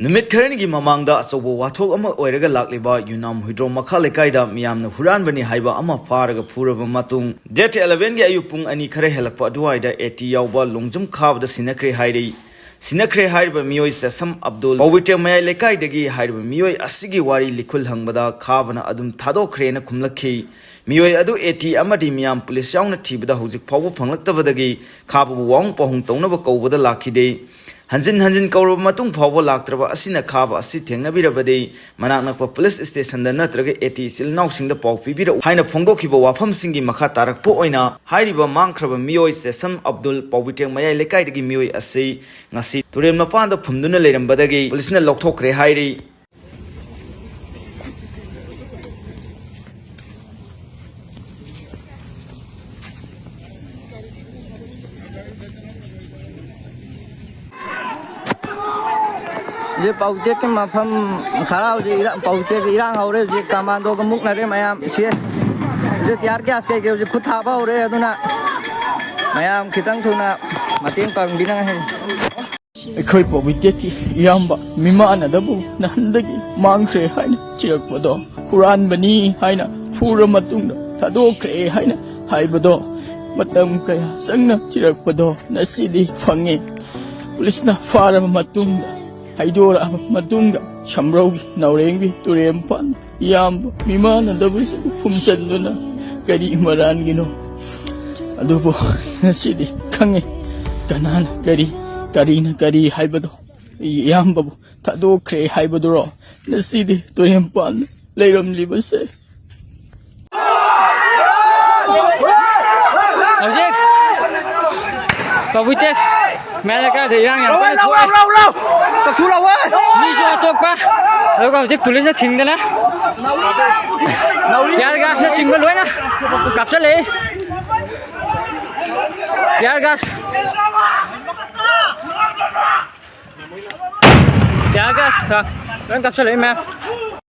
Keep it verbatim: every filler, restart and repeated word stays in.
ꯅꯨꯃꯤꯠ ꯈꯔꯅꯤꯒꯤ ꯃꯃꯥꯡꯗ ꯑꯆꯧꯕ ꯋꯥꯊꯣꯛ ꯑꯃ ꯑꯣꯏꯔꯒ ꯂꯥꯛꯂꯤꯕ ꯌꯨꯅꯥꯝ ꯍꯨꯏꯗ꯭ꯔꯣꯝ ꯃꯈꯥ ꯂꯩꯀꯥꯏꯗ ꯃꯤꯌꯥꯝꯅ ꯍꯨꯔꯥꯟꯕꯅꯤ ꯍꯥꯏꯕ ꯑꯃ ꯐꯥꯔꯒ ꯐꯨꯔꯕ ꯃꯇꯨꯡ, date elevenꯒꯤ ꯑꯌꯨꯛ ꯄꯨꯡ ꯑꯅꯤ ꯈꯔ ꯍꯦꯜꯂꯛꯄ ꯑꯗꯨꯋꯥꯏꯗ AT ꯌꯥꯎꯕ ꯂꯣꯡꯖꯝ ꯈꯥꯕꯗ ꯁꯤꯟꯅꯈ꯭ꯔꯦ ꯍꯥꯏꯔꯤ꯫ ꯁꯤꯟꯅꯈ꯭ꯔꯦ ꯍꯥꯏꯔꯤꯕ ꯃꯤꯑꯣꯏ ꯁꯦꯁꯝ ꯑꯕꯗꯨꯜ, ꯄꯧꯕ꯭ꯔꯤꯇꯦꯛ ꯃꯌꯥꯏ ꯂꯩꯀꯥꯏꯗꯒꯤ ꯍꯥꯏꯔꯤꯕ ꯃꯤꯑꯣꯏ ꯑꯁꯤꯒꯤ ꯋꯥꯔꯤ ꯂꯤꯈꯨꯜ ꯍꯪꯕꯗ ꯈꯥꯕꯅ ꯑꯗꯨꯝ ꯊꯥꯗꯣꯛꯈ꯭ꯔꯦꯅ ꯈꯨꯝꯂꯛꯈꯤ꯫ ꯃꯤꯑꯣꯏ ꯑꯗꯨ AT ꯑꯃꯗꯤ ꯃꯤꯌꯥꯝ ꯄꯨꯂꯤꯁ ꯌꯥꯎꯅ ꯊꯤꯕꯗ ꯍꯧꯖꯤꯛ ꯐꯥꯎꯕ ꯐꯪꯂꯛꯇꯕꯗꯒꯤ ꯈꯥꯕꯕꯨ ꯋꯥꯍꯪ ꯄꯥꯎꯍꯪ ꯇꯧꯅꯕ ꯀꯧꯕꯗ ꯂꯥꯛꯈꯤꯗꯦ꯫ ꯍꯟꯖꯤꯟ ꯍꯟꯖꯤꯟ ꯀꯧꯔꯕ ꯃꯇꯨꯡ ꯐꯥꯎꯕ ꯂꯥꯛꯇ꯭ꯔꯕ ꯑꯁꯤꯅ ꯈꯥꯕ ꯑꯁꯤ ꯊꯦꯡꯅꯕꯤꯔꯕꯗꯤ ꯃꯅꯥꯛ ꯅꯛꯄ ꯄꯨꯂꯤꯁ ꯁ꯭ꯇꯦꯁꯟꯗ ꯅꯠꯇ꯭ꯔꯒ AT ꯏꯆꯤꯜ ꯏꯅꯥꯎꯁꯤꯡꯗ ꯄꯥꯎ ꯄꯤꯕꯤꯔꯛꯎ ꯍꯥꯏꯅ ꯐꯣꯡꯗꯣꯛꯈꯤꯕ ꯋꯥꯐꯝꯁꯤꯡꯒꯤ ꯃꯈꯥ ꯇꯥꯔꯛꯄ ꯑꯣꯏꯅ ꯍꯥꯏꯔꯤꯕ ꯃꯥꯡꯈ꯭ꯔꯕ ꯃꯤꯑꯣꯏ ꯁꯦꯁꯝ ꯑꯕꯗꯨꯜ, ꯄꯧꯕ꯭ꯔꯤꯇꯦꯛ ꯃꯌꯥꯏ ꯂꯩꯀꯥꯏꯗꯒꯤ ꯃꯤꯑꯣꯏ ꯑꯁꯤ ꯉꯁꯤ ꯇꯨꯔꯦꯜ ꯃꯄꯥꯟꯗ ꯐꯨꯝꯗꯨꯅ ꯂꯩꯔꯝꯕꯗꯒꯤ ꯄꯨꯂꯤꯁꯅ ꯂꯧꯊꯣꯛꯈ꯭ꯔꯦ ꯍꯥꯏꯔꯤ꯫ ꯍꯧꯖꯤꯛ ꯄꯥꯎꯇꯦꯛꯀꯤ ꯃꯐꯝ ꯈꯔ ꯍꯧꯖꯤꯛ ꯏꯔꯥꯡ, ꯄꯥꯎꯇꯦꯛꯀꯤ ꯏꯔꯥꯡ ꯍꯧꯔꯦ꯫ ꯍꯧꯖꯤꯛ ꯀꯃꯥꯟꯗꯣꯒ ꯃꯨꯛꯅꯔꯦ ꯃꯌꯥꯝ꯫ ꯁꯤ ꯍꯧꯖꯤꯛ tear gas ꯀꯩꯀꯩ ꯍꯧꯖꯤꯛ ꯈꯨꯠ ꯊꯥꯕ ꯍꯧꯔꯦ꯫ ꯑꯗꯨꯅ ꯃꯌꯥꯝ ꯈꯤꯇꯪ ꯊꯨꯅ ꯃꯇꯦꯡ ꯄꯥꯡꯕꯤꯅꯉꯥꯏ꯫ ꯑꯩꯈꯣꯏ ꯄ꯭ꯔꯣꯕꯤꯇꯦꯛꯀꯤ ꯏꯌꯥꯝꯕ ꯃꯤꯃꯥꯟꯅꯗꯕꯨ ꯅꯍꯥꯟꯗꯒꯤ ꯃꯥꯡꯈ꯭ꯔꯦ ꯍꯥꯏꯅ ꯊꯤꯔꯛꯄꯗꯣ, ꯍꯨꯔꯥꯟꯕꯅꯤ ꯍꯥꯏꯅ ꯐꯨꯔ ꯃꯇꯨꯡꯗ ꯊꯥꯗꯣꯛꯈ꯭ꯔꯦ ꯍꯥꯏꯅ ꯍꯥꯏꯕꯗꯣ, ꯃꯇꯝ ꯀꯌꯥ ꯆꯪꯅ ꯊꯤꯔꯛꯄꯗꯣ ꯉꯁꯤꯗꯤ ꯐꯪꯉꯦ꯫ ꯄꯨꯂꯤꯁꯅ ꯐꯥꯔꯕ ꯃꯇꯨꯡꯗ, ꯍꯩꯗꯣꯔꯛꯑꯕ ꯃꯇꯨꯡꯗ, ꯁꯝꯔꯧꯒꯤ ꯅꯥꯎꯔꯦꯝꯒꯤ ꯇꯨꯔꯦꯟ ꯃꯄꯥꯟ ꯏꯌꯥꯝꯕ ꯃꯤꯃꯥꯟꯅꯗꯕꯁꯤꯡ ꯐꯨꯝꯆꯟꯗꯨꯅ ꯀꯔꯤ ꯃꯔꯥꯟꯒꯤꯅꯣ? ꯑꯗꯨꯕꯨ ꯉꯁꯤꯗꯤ ꯈꯪꯉꯤ, ꯀꯅꯥꯅ ꯀꯔꯤ, ꯀꯔꯤꯅ ꯀꯔꯤ ꯍꯥꯏꯕꯗꯣ꯫ ꯑꯩꯒꯤ ꯏꯌꯥꯝꯕꯕꯨ ꯊꯥꯗꯣꯛꯈ꯭ꯔꯦ ꯍꯥꯏꯕꯗꯨꯔꯣ? ꯉꯁꯤꯗꯤ ꯇꯨꯔꯦꯟꯄꯥꯟꯗ ꯂꯩꯔꯝꯂꯤꯕꯁꯦ꯫ ꯍꯧꯖꯤꯛ ꯀꯕꯨꯏꯇꯦꯛ ꯃꯌꯥꯏ ꯂꯩꯀꯥꯏꯗ ꯏꯔꯥꯡ ꯌꯥꯝ ꯀꯟꯅ ꯊꯣꯛꯑꯦ꯫ ꯃꯤꯁꯨ ꯑꯇꯣꯞꯄ, ꯑꯗꯨꯒ ꯍꯧꯖꯤꯛ ꯄꯨꯂꯤꯁꯅ ꯊꯤꯡꯗꯅ tear gasꯅꯆꯤꯡꯕ ꯂꯣꯏꯅ ꯀꯥꯞꯁꯤꯜꯂꯛꯏ꯫ Tear gas, tear gas, ꯁꯥꯔ, ꯂꯣꯏ ꯀꯥꯞꯁꯤꯜꯂꯛꯏ ꯃꯌꯥꯝ꯫